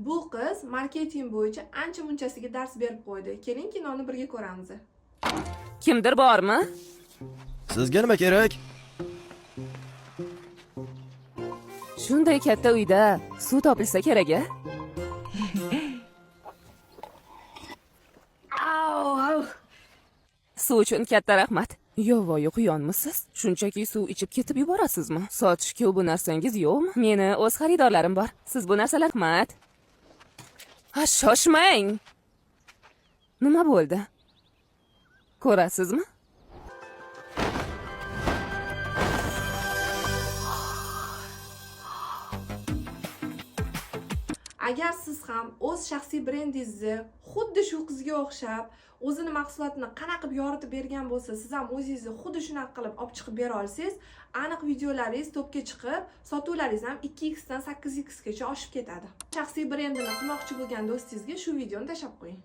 Bu qiz marketing bo'yicha ancha munchasiga dars berib qo'ydi. Keling, kinoni birga ko'ramiz. Kimdir bormi? Sizga nima kerak? Shunday katta uyda suv topilsa kerak a? Suv uchun katta rahmat. Yovvoyi quyonmisiz? Shunchaki suv ichib ketib yuborasizmi? Sotishga bu narsangiz yo'qmi? Meni o'z xaridorlarim bor. Siz bu narsalar rahmat. Ha, shoshmang. Nima bo'ldi? Ko'rasizmi? Agar siz ham o'z shaxsiy brendingizni xuddi shu qizga o'xshab o'zini mahsulotini qanaqa qilib yoritib bergan bo'lsa, siz ham o'zingizni xuddi shunaqa qilib olib chiqib bera olsangiz, aniq videolaringiz topga chiqib, sotuvlaringiz ham 2x dan 8x gacha oshib ketadi. Shaxsiy brendini qilmoqchi bo'lgan do'stingizga shu videoni tashlab qo'ying.